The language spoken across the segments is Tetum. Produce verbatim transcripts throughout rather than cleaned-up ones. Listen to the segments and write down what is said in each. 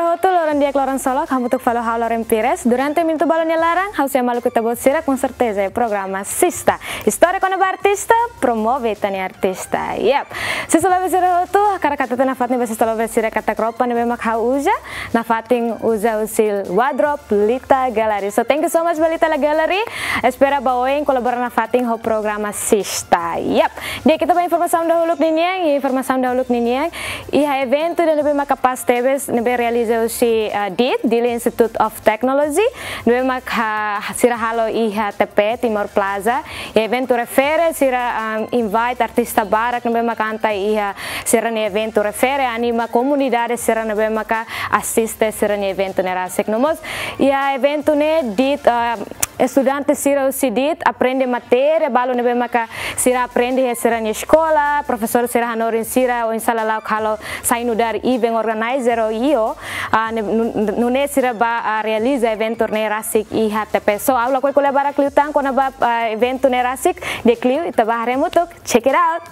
Hotu, loron di'ak, loron solok, hamutuk fali ho ha'u Loren Pires. Durante minutu balu nia laran, ha'u sei hamaluk ho ita-boot sira, com certeza, iha programa Sista. Istória kona-ba artista, promove ita-nia artista. Yep. Sista Love sira hotu, hakarak hatete nafatin ba sista Love sira katak roupa ne'ebé mak ha'u uza, nafatin uza husi wardrobe Lita Gallery. So, thank you so much ba Lita Gallery. Espera ba oin kolabora nafatin ho programa Sista. Yep. Di'ak, ita ba informasaun dahuluk ninian, informasaun dahuluk ninian. Iha eventu ida ne'ebé mak kapás tebes, ne'ebé realiza husi, ah, dit, Dili Institute of Technology, ne'ebé mak ha-, sira halo iha T P, Timor Plaza. Iha eventu refere sira, ah, invite artista barak ne'ebé mak anta iha sira-nia eventu refere, anima komunidade sira ne'ebé mak asiste sira-nia eventu ne'e rasik. No mós, iha eventu ne'e dit, ah, estudante sira husi dit aprende matéria balu ne'ebé maka sira aprende iha sira-nia eskola, profesór sira hanorin sira oinsá lala'ok halo sai nu'udar event organizer ou I O, ah, ne-, nu-, nune'e sira bá, ah, realiza eventu ne'e rasik iha T P. So, ha'u lakohi ko'alia barak liután kona-ba, ah, eventu ne'e rasik, di'ak liu ita bá haree hamutuk. Check it out.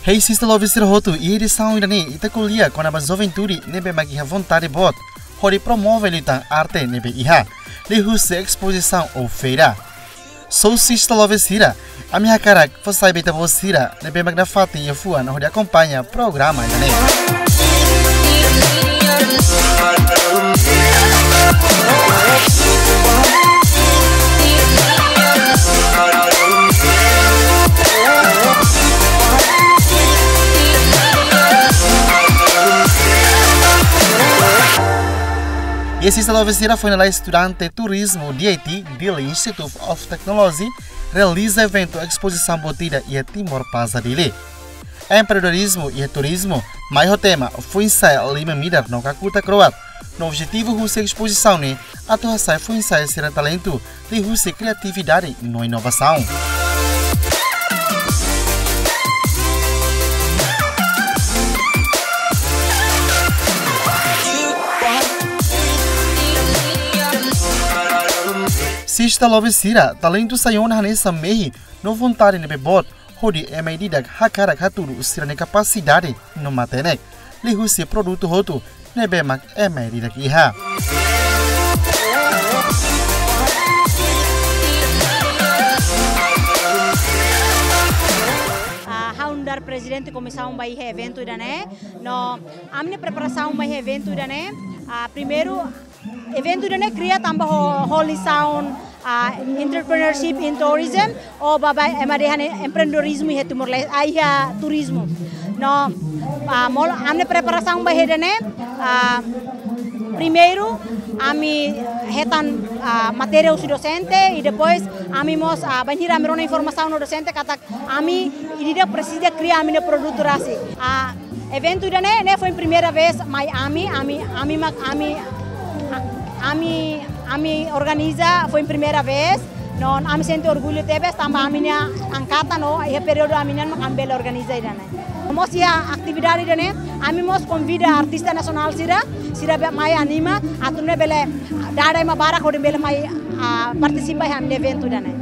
Hey, sista Love sira hotu, iha edisaun ida-ne'e ita ko'alia kona-ba juventude ne'ebé mak iha vontade boot hodi promove liután arte ne'ebé iha liuhusi espozisaun ou feira. So, sista Love sira, ami hakarak fó sai ba ita-boot sira ne'ebé mak nafatin iha fuan hodi akompaña programa ida-ne'e. E sista Love sira, foin lalais estudante turizmu D I T, Dili Institute of Technology, realiza eventu espozisaun boot ida iha Timor Plaza Dili. Empreendedorizmu iha turizmu, mai ho tema foin-sa'e lima midar no kakutak kro'at. No objetivu husi espozisaun ne'e atu hasa'e foin-sa'e sira-nia talentu liuhusi kriatividade no inovasaun. Sista Love sira, talentu sai ona hanesan mehi no vontade ne'ebé boot, hodi ema ida-idak hakarak hatudu sira-nia kapasidade no matenek liuhusi produtu hotu ne'ebé mak ema ida-idak iha. Ah, ha'u nu'udar prezidente komisaun ba iha eventu ida-ne'e, no ami-nia preparasaun ba iha eventu ida-ne'e, ah, primeiru, eventu ida-ne'e kria tanba ho, ho lisaun, ah, Entrepreneurship in Tourism, ou ba, ba ema dehan empreendedorizmu iha Timor-Leste, ah, iha turizmu. No, ah, mol-, ami-nia preparasaun ba iha ida-ne'e, ah, primeiru, ami hetan, ah, matéria husi dosente, i depois ami mós, ah, bainhira ami rona informasaun no dosente katak ami ida-idak presiza kria ami-nia produtu rasik. Ah, eventu ida-ne'e, ne'e foin primeira vez mai ami, ami, ami mak, ami, a-, ami, ami organiza foin primeira vez. No ami sente orgullu tebes tanba ami-nia angkatan no iha períodu ami-nian mak ami bele organiza ida-ne'e. Mós iha atividade ida-ne'e, ami mós konvida artista nasionál sira, sira be mai anima, atu nune'e bele dada ema barak hodi bele mai, ah, partisipa iha ami-nia eventu ida-ne'e.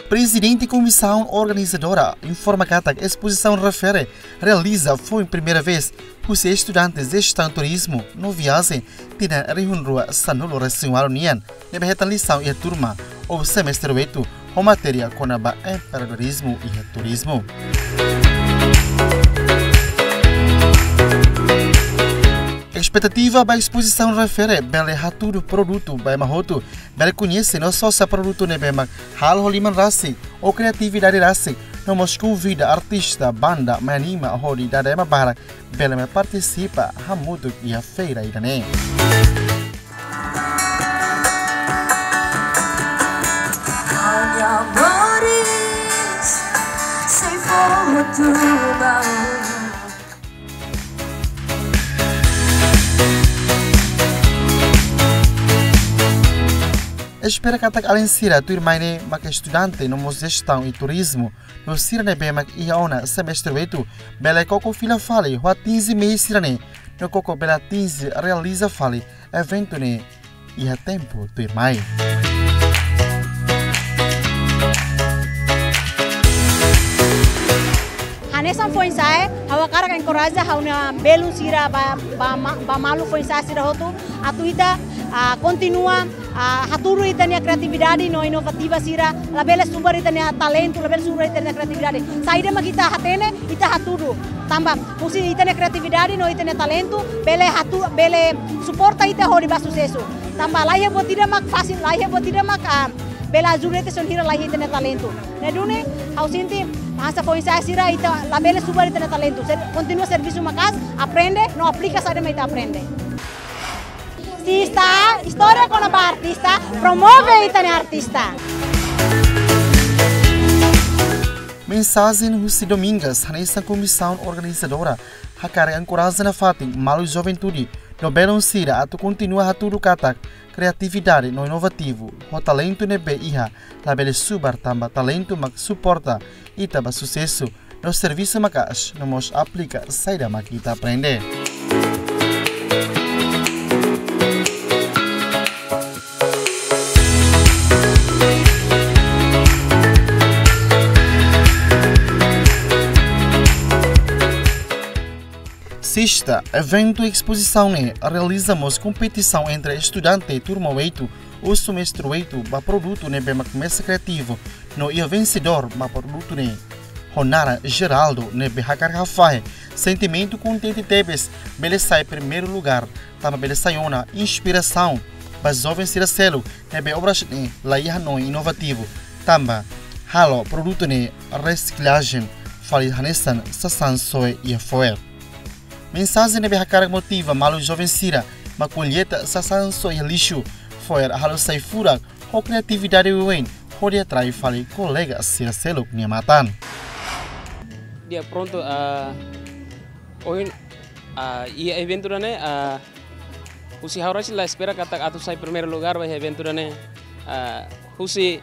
Prezidente Komisaun Organizadora informa katak espozisaun refere realiza foin primeira vez husi estudante Jestaun Turizmu no Viajen tinan rihun rua sanulu-resin-ualu nian, ne'ebé hetan lisaun iha turma ou semestre oitu, ho matéria kona-ba empreendedorizmu iha turizmu. Espetativa ba espozisaun refere bele hatudu produtu ba ema hotu bele koñese no sosa produtu ne'ebé mak halo ho liman rasik ou kriatividade rasik, no mós konvida artista, banda mai anima hodi dada ema barak bele mai partisipa hamutuk iha feira ida-ne'e. Espera katak alin sira tuirmai ne'e maka estudante no mós jestaun i turizmu, no sira ne'ebé mak iha ona semestre oito, bele koko fila fali ho atinje mehi sira-ne'e, no koko bele atinje realiza fali eventu ne'e iha tempu tuirmai. Hanesan foin-sa'e, ha'u hakarak enkoraja ha'u-nia belun sira ba, ba ma-, ba malu foin-sa'e sira hotu, atu ita, ah, kontinua, ah, hatudu ita-nia kreatividade no inovativa sira, labele subar ita-nia talentu, labele subar ita-nia kreatividade. Saida mak ita hatene, ita hatudu. Tanba, husi ita-nia kreatividade no ita-nia talentu, bele hatu, bele suporta ita hodi ba susesu. Tanba laiha buat ida mak fasil, laiha buat ida mak, ah, bele ajuda ita se bainhira laiha ita-nia talentu. Ne'e duni, ha'u sente, hanesan foin-sa'e sira ita labele subar ita-nia talentu. Ser-, kontinua servisu maka'as, aprende, no aplika saida mak ita aprende. Artista, istória kona-ba artista, promove ita-nia artista. Mensajen husi Domingas, hanesan komisaun organizadora, hakarak enkoraja nafatin malu juventude no belun sira atu kontinua hatudu katak kreatividade no inovativu, ho talentu ne'ebé iha, labele subar tanba talentu mak suporta ita ba susesu, no servisu maka'as, no mós aplika saida mak ita aprende. Sesta, eventu espozisaun ne'e realiza mós kompetisaun entre estudante turma oito ou semestre oito ba produtu ne'ebé mak mesak kriativu, no iha vensedór ba produtu ne'e ho naran Geraldo, ne'ebé hakarak hafahe sentimentu kontente tebes bele sai primeiru lugár, tanba bele sai ona inspirasaun ba joven sira seluk ne'ebé obras ne'e laiha hanoin inovativu, tanba halo produtu ne'e resiklajen fali hanesan sasán soe iha fo'er. Mensajen ne'ebé hakarak motiva malu joven sira ba kolleita sasán soe iha lixu, fo'er halo sai furak ho kreatividade oioin hodi atrai fali kolega sira seluk nia matan. Di'ak, prontu, ah, ohin, ah, iha eventu ida-ne'e, ah, husi ha'u rasik la espera katak atu sai primeiru lugár ba iha eventu ida-ne'e, ah, husi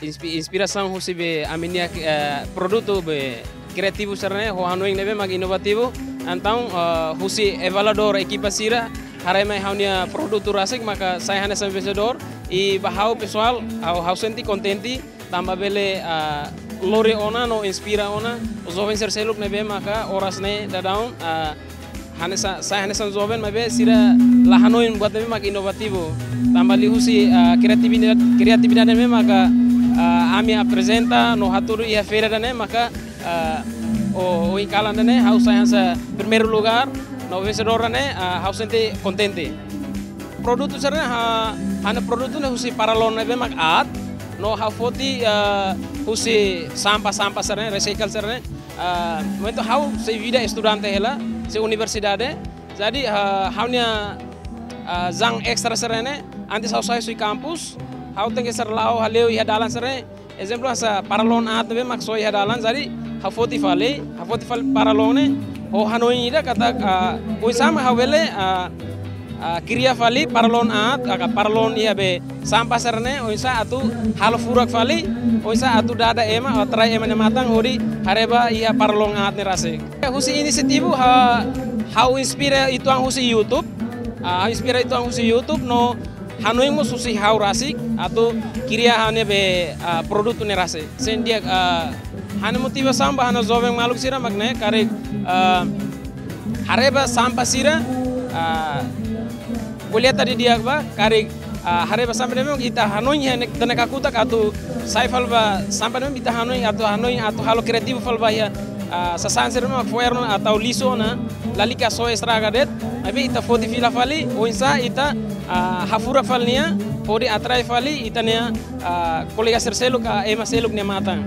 inspi-, inspirasaun husi be ami-nia, eh, produtu be kreativu sira-ne'e, ho hanoin ne'ebé mak inovativu. Entaun, eh, husi avaliadór ekipa sira haree mai ha'u-nia produtu rasik maka sai hanesan vensedór. I ba ha'u pesoál, ha'u, ha'u sente kontente, tanba bele, eh, lori ona no inspira ona joven sira seluk ne'ebé maka oras ne'e daudaun, eh, hanesan, sai hanesan joven maibé sira la hanoin buat ne'ebé mak inovativu. Tanba liuhusi, ah, kreatividade, kreatividade ne'ebé maka, ah, ami aprezenta no hatudu iha feira ida-ne'e maka, ah, o, ohin kalan ida-ne'e ha'u sai hanesan primeiru lugár no vensedór ida-ne'e, ah, ha'u sente kontente. Produtu sira-ne'e, ah, ha'u-nia produtu ne'e husi paralon ne'ebé mak aat, no ha'u foti, ah, husi sampah-sampah sira-ne'e, recycle sira-ne'e. Ah, momentu ha'u sei vida estudante hela, sei universidade. Jadi, ah, ha'u-nia, ah, jam extra sira-ne'e, antes ha'u sai husi kampus, ha'u tenke ser la'o hale'u iha dalan sira-ne'e. Ezemplu, hanesan paralon aat ne'ebé mak soe iha dalan, jadi ha'u foti fali, ha'u foti fali paralon ne'e, ho hanoin ida katak, ah, oinsá mak ha'u bele, ah, ah, kria fali paralon aat, ah, paralon iha be sampah sira-ne'e, oinsá atu halo furak fali, oinsá atu dada ema, atrai ema nia matan hodi haree ba iha paralon aat ne'e rasik. Husi inisiativu ha, ha'u inspira uitoan husi YouTube, ah, ha'u inspira uitoan husi YouTube no hanoin mós husi ha'u rasik, atu kria ha'u-nia be, ah, produtu ne'e rasik. Sente di'ak, ah, ha'u-nia motivasaun ba ha'u-nia joven maluk sira mak ne'e, karik, ah, haree ba sampah sira, ah, kolleita didi'ak ba, karik, ah, haree ba sampah ne'e mak ita hanoin iha ne'e, ita-nia kakutak atu sai fali ba sampah ne'e mak ita hanoin atu, hanoin atu halo kreativu fali ba iha, ah, sasán sira mak fo'er ona atau lixu ona, lalika soe estraga de'it, maibé ita foti fila fali, oinsá ita, ah, hafurak fali nia, hodi atrai fali ita-nia, ah, kolega sira seluk ka ema seluk nia matan.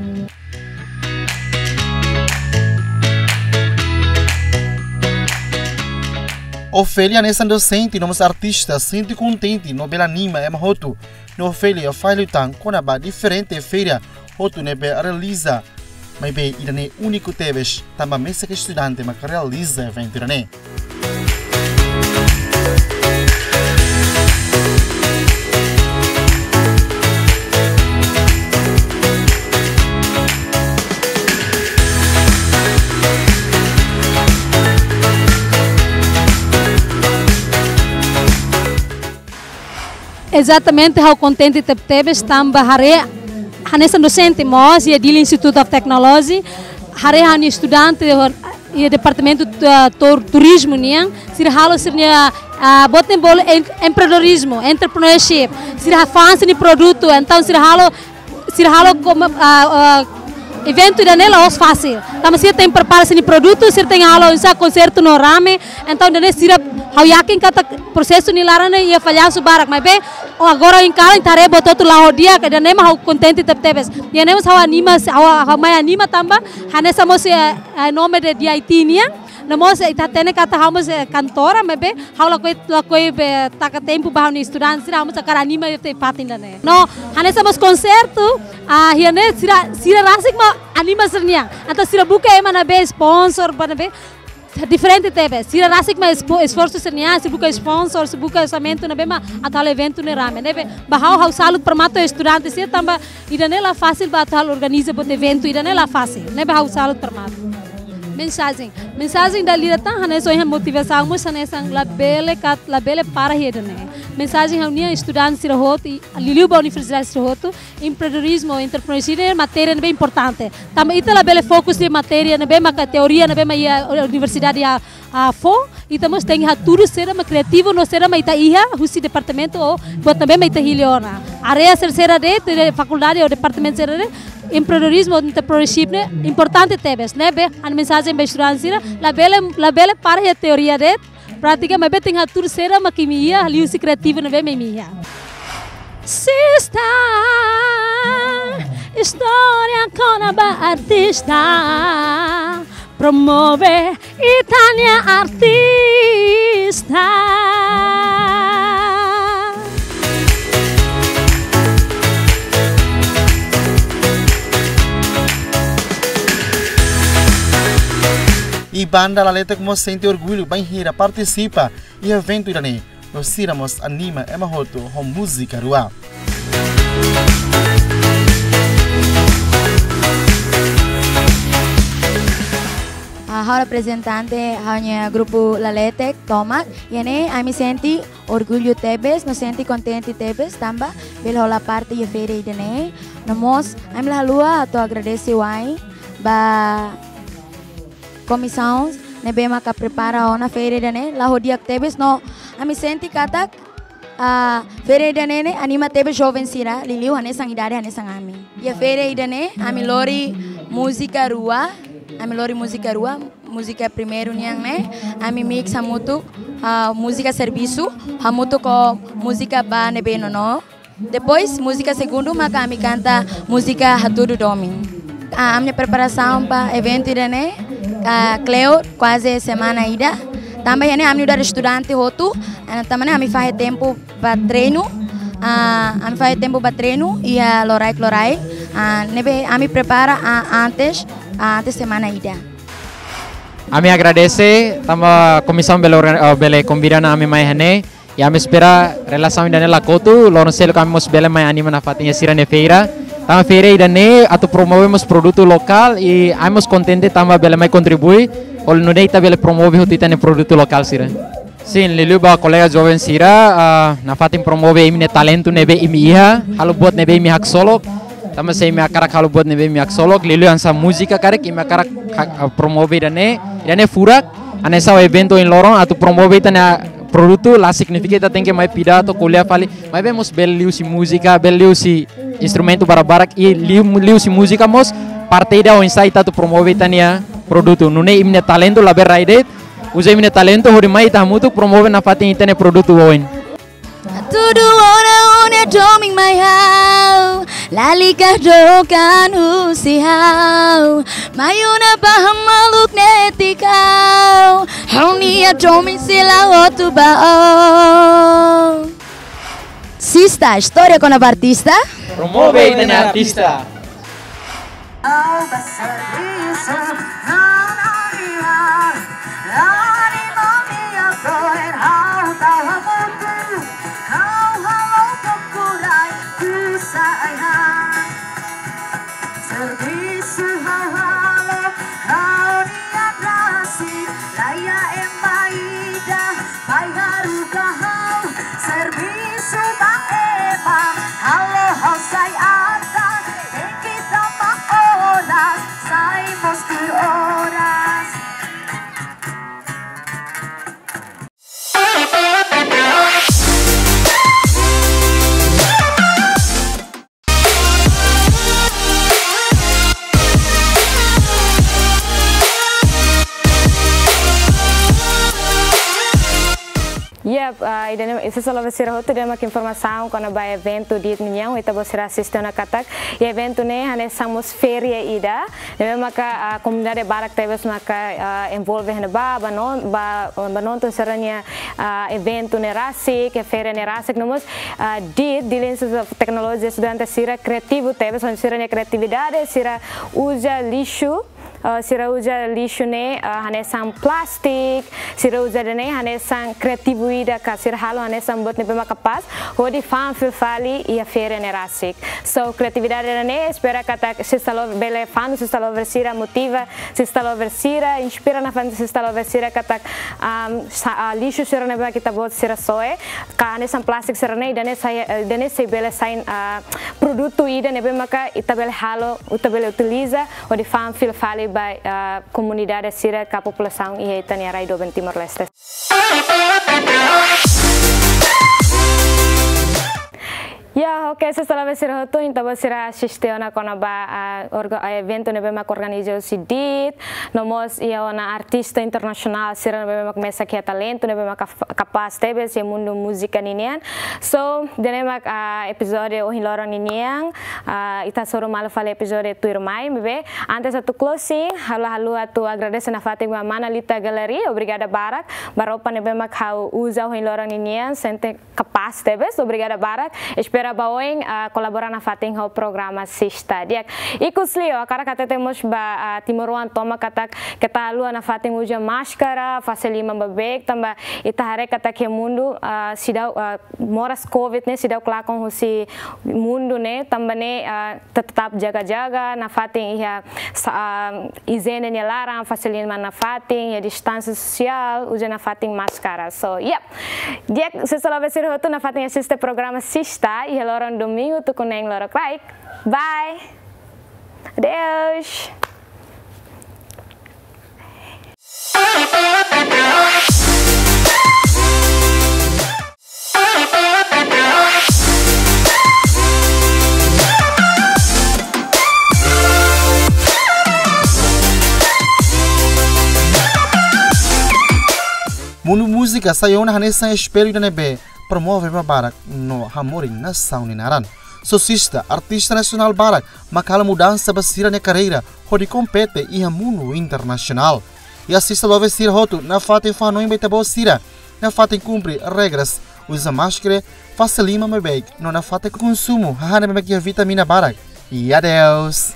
Ofélia hanesan dosente no mós artista sente kontente no bele anima ema hotu. No Ofélia fahe liután kona-ba diferente feira hotu ne'ebé realiza, maibé ida-ne'e úniku tebes, tanba mesak estudante mak realiza eventu ida-ne'e. Ezatamente, ha'u kontente tebetebes tanba haree hanesan dosente mós iha Dili Institute of Technology, haree ha'u-nia estudante iha departamentu, ah, tur-, turizmu nian, sira halo sira-nia, ah, buat ne'e bolu em-, empreendedorizmu, entrepreneurship, sira fa'an sira-nia produtu, entaun sira halo sira halo koma-, ah, ah, eventu ida-ne'e la'ós fasil. Tanba sira tenke prepara sira-nia produtu, sira tenke halo oinsá konsertu no rame. Entaun ida-ne'e sira, ha'u yakin katak prosesu nia laran ne'e iha fallansu barak, maibé, oh, agora ohin kalan ita haree buat hotu la'o di'ak, ida-ne'e mak ha'u kontente tebetebes. Ida-ne'e mós ha'u anima, ha'u, ha'u mai anima tanba hanesan mós, eh, eh, nome de D I T nian. No mós, eh, ita hatene katak ha'u mós, eh, kantora, maibé ha'u lakohi, lakohi be taka tempu ba ha'u-nia estudante sira, ha'u mós hakarak anima iha fatin ida-ne'e. No hanesan mós konsertu, ah, iha ne'e sira, sira rasik mak anima sira-nian. Entaun sira buka ema ne'ebé sponsor, ba ne'ebé diferente tebes. Sira rasik mak espo-, esforsu sira-nian, sira buka sponsor, sira buka orsamentu ne'ebé mak atu halo eventu ne'e rame. Ne'ebé ba ha'u, ha'u salut para matu estudante sira tanba ida-ne'e la fasil ba atu halo organiza buat eventu, ida-ne'e la fasil. Ne'ebé ha'u salut para matu. Mensajen. Mensajen ida lira tan, hanesan ohin motivasaun mós hanesan labele kat-, labele para iha ida-ne'e. Mensajen ha'u-nia estudante sira hotu, i liuliu ba universidade sira hotu, empreendedorizmu, entrepreneurship ne'e matéria ne'ebé importante. Tanba ita labele fokus iha matéria ne'ebé maka teoria ne'ebé mak iha universidade iha, ah, fó, ita mós tenke hatudu saida mak kriativu no saida mak ita iha husi departamentu ou buat ne'ebé mak ita hili ona. Área sira-sira de'it, de fakuldade ou departamentu sira de'it, empreendedorizmu, entrepreneurship ne'e importante tebes, ne'ebé ha'u-nia mensajen ba estudante sira, labele, labele para iha teoria de'it, prátika, maibé tenke hatudu saida mak imi iha, liuhusi kriativu ne'ebé mak imi iha. Sista, istória kona-ba artista, promove ita-nia artista. I banda Laletek mós sente orgullu bainhira partisipa iha eventu ida-ne'e, no sira mós anima ema hotu ho múzika rua. Ah, ha'u reprezentante ha'u-nia grupu Laletek tomak, iha ne'e ami sente orgullu tebes, no sente kontente tebes, tanba bele hola parte iha feira ida-ne'e, no mós ami la haluha atu agradese wa'in ba komisaun ne'ebé maka prepara ona feira ida-ne'e, la'o di'ak tebes no ami sente katak, ah, feira ida-ne'e ne'e anima tebes joven sira, liuliu hanesan idade hanesan ami. Iha feira ida-ne'e ami lori múzika rua, ami lori múzika rua, múzika primeiru nian ne'e, ami mix hamutuk, ah, múzika servisu, hamutuk ho múzika ba ne'ebé nonook. Depois, múzika segundu maka ami kanta múzika Hatudu Domin. Ah, ami-nia preparasaun ba eventu ida-ne'e, ah, kleur kuaze semana ida. Tanba iha ne'e ami nu'udar estudante hotu, ah, tanba ne'e ami fahe tempu ba treinu, ah, ami fahe tempu ba treinu iha loraik-loraik, ah, ne'ebé ami prepara, ah, antes, ah, antes semana ida. Ami agradese tanba komisaun bele orga-, ah, bele konvida ona ami mai iha ne'e. I ami espera relasaun ida-ne'e la kotu, loron seluk ami mós bele mai anima nafatin iha sira-nia feira. Tanba feira ida-ne'e atu promove mós produtu lokál, i ami mós kontente tanba bele mai kontribui, hodi nune'e ita bele promove hotu ita-nia produtu lokál sira. Sin, liuliu ba kolega joven sira, ah, nafatin promove imi-nia talentu ne'ebé imi iha, halo buat ne'ebé imi haksolok, tanba se imi hakarak halo buat ne'ebé imi haksolok, liuliu hanesan múzika karik, imi hakarak hak, ah, promove ida-ne'e, ida-ne'e furak, hanesan eventu ohin loron atu promove ita-nia produtu, la signifika ita tenke mai pidato, ko'alia fali, maibé mós bele liuhusi múzika, bele liuhusi instrumentu barak-barak, i liu, liuhusi múzika mós parte ida oinsá ita atu promove ita-nia produtu. Nune'e imi-nia talentu labele rai de'it, uza imi-nia talentu hodi mai ita hamutuk promove nafatin ita-nia produtu oin. Hatudu ona ó-nia domin mai ha'u, lalika dook an husi ha'u, mai ona ba maluk netik ha'u, ha'u-nia domin sei la hotu ba ó. Sista, istória kona-ba artista. Promove ita-nia artista. Ha'u ba servisu, ha'u la iha, la iha mami ya poder, ha'u tau hamutuk, ha'u halo prokurai, ku sai ha. Servisu ha'u halo, ha'u-nia rasi, la iha ema ida, bai haruka ha'u, servisu ba Sai atas, e kita ma oras, sai mos tur oras. Yep, ah, ida-ne'e, sista lover sira hotu, ida-ne'e mak informasaun kona-ba eventu DIT nian, ita-boot sira asiste ona katak, iha eventu ne'e hanesan mós feria ida, ne'ebé maka, ah, komunidade barak tebes maka, ah, envolve iha ne'ebá, ba non-, ba, ba nonton sira-nia, ah, eventu ne'e rasik, iha feria ne'e rasik, no mós, ah, DIT, Dili Institute of Technology, estudante sira kriativu tebes, ho sira-nia kriatividade, sira uza lixu, ah, sira uza lixu ne'e, ah, hanesan plástiku, sira uza ida-ne'e hanesan kriativu ida ka sira halo hanesan buat ne'ebé mak kapás, hodi fa'an fila fali iha feria ne'e rasik. So, kriatividade ida-ne'e, espera katak sista lover bele fanu, sista lover sira motiva, sista lover sira inspira nafatin sista lover sira katak, am, sa-, ah, lixu sira ne'ebé mak ita-boot sira soe, ka hanesan plástiku sira-ne'e, ida-ne'e sai, eh, ida-ne'e sei bele sai, ah, produtu ida ne'ebé maka ita bele halo, ita bele utiliza, hodi fa'an fila fali ba, ah, komunidade sira ka populasaun iha ita-nia rai doben Timor-Leste. Ya, oke, sista lover sira hotu, entaun ita-boot sira asiste ona kona-ba, ah, orga-, ah, eventu ne'ebé mak organiza husi DIT, no mós iha ona artista internasionál sira ne'ebé mak mesak iha talentu ne'ebé mak kap-, kapás tebes iha mundu múzika ninian. So, ida-ne'e mak, ah, epizódiu ohin loron ninian, ah, ita hasoru malu fali epizódiu tuirmai, maibé antes atu closing, ha'u la haluha atu agradese nafatin ba mana Lita Gallery, obrigada barak ba roupa ne'ebé mak ha'u uza ohin loron ninian, sente kapás tebes, obrigada barak. Espera ba oin, ah, kolabora nafatin ho programa Sista. Di'ak, ikus liu, hakarak hatete mós ba, ah, timoroan tomak katak keta haluha nafatin uza máskara, fase liman ba beik, tanba ita haree katak iha mundu, ah, seidauk, ah, moras covid ne'e seidauk lakon husi mundu ne'e, tanba ne'e, ah, tetap jaga-jaga, nafatin iha sa-, ah, ijiene nia laran, fase liman nafatin, iha distánsia sosiál, uza nafatin máskara. So, yep. Di'ak, sista lover sira hotu, nafatin asiste programa Sista, iha loron domingu tuku neen lorokraik. Bye. Adeus. Mundu múzika sai ona hanesan espellu ida ne'ebé promove ba barak no hamoris nasaun nia naran. So sista, artista nasionál barak mak halo mudansa ba sira-nia karreira hodi kompete iha mundu internasionál. I sista lover sira hotu, nafatin fó-hanoin ba ita-boot sira, nafatin kumpre regras, uza máskara, fase liman ba beik, no nafatin konsumu hahán ne'ebé mak iha vitamina barak. I adeus.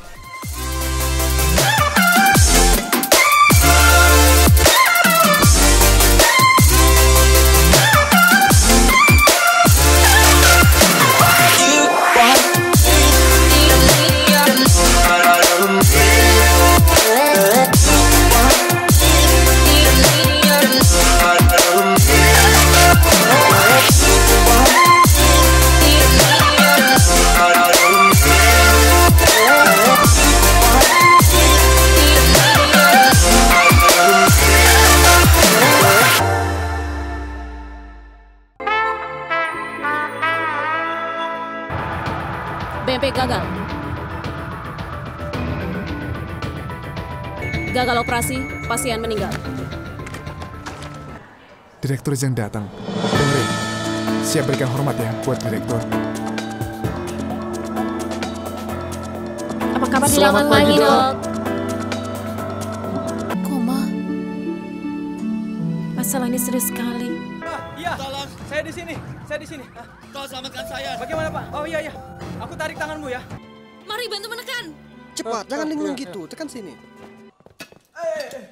B M P gagal. Gagal operasi, pasien meninggal. Direktur yang datang. Dengerin. Siap berikan hormat ya buat direktur. Apa kabar di Selamat lapangan pagi, lagi, Dok? Dok? Koma. Masalah ini serius sekali. Ah, iya. Tolong. Saya di sini. Saya di sini. Ah. Tolong selamatkan saya. Bagaimana, Pak? Oh, iya, iya. Aku tarik tanganmu ya. Mari bantu menekan. Cepat, ah, jangan ah, linglung iya, gitu. Iya. Tekan sini. Eh, eh, eh.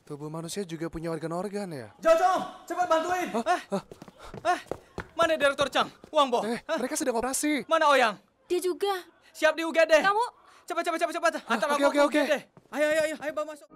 Tubuh manusia juga punya organ-organ ya? Jojong, cepat bantuin. Hah? Hah? Hah? Mana Direktur Chang? Wang Bo? Eh, hah? Mereka sedang operasi. Mana Oyang? Dia juga. Siap di U G D. Kamu? Cepat, cepat, cepat, cepat. Hah? Antar aku ke U G D. Oke, oke, oke. Ayo, ayo, ayo, ayo, bawa masuk.